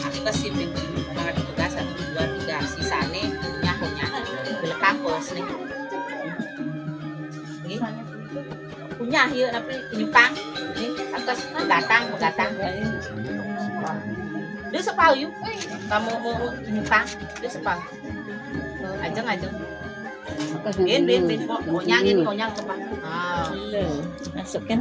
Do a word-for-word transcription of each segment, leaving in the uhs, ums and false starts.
Aku kasih beli, nah, tugas satu, dua, tiga, sisane nyaho-nyaho. Belekang kos nih. Nggih. Kunyah ieu tapi nyukang. Nih, atas gatang, gatang. Dia sepau yuk. Kamu mau nyukang, dia sepau. Ajeng, ajeng. Bin, bin, bin, kok konyang ini, konyang ke Pak. Ah. Masukkan.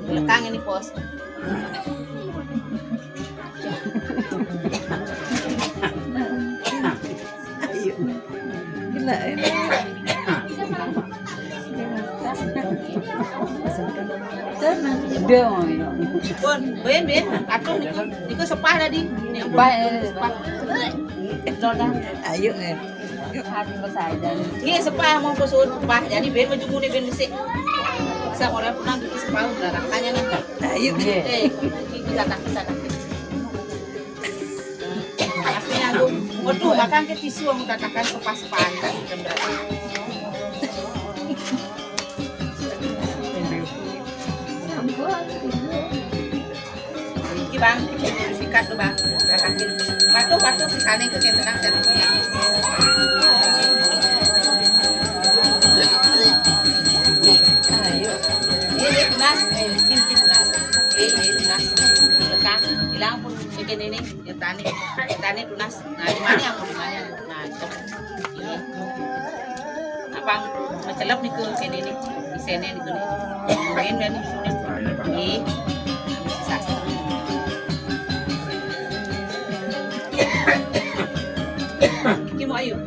Belakang ini, Bos. Ayo. Gila ini. Dong. Pun, bin, bin, atuh niku, niku sepah tadi. Sepah, eh, sepah. Zodan. Ayo, eh. Nggih, sepah mau kusut sepah. Jadi bin maju muni bin besi. Sa orang pernah bikin sepah, udah rasanya nih. Ayo. Eh, kita tak, kita tak. Akhirnya aku, waduh, makan ke tisu, aku katakan sepah-sepah. Iki, Bang, sikat tuh, Bang. Patuh, patuh, sisane ke tenang, tenang. Ini nih, getane, getane tunas. Nah, gimana yang mau gimana? Nah, itu. Ini. Apa macelep niku kene ini? Isene niku nih. Main dan ini. Sastra. Iki mau ayo.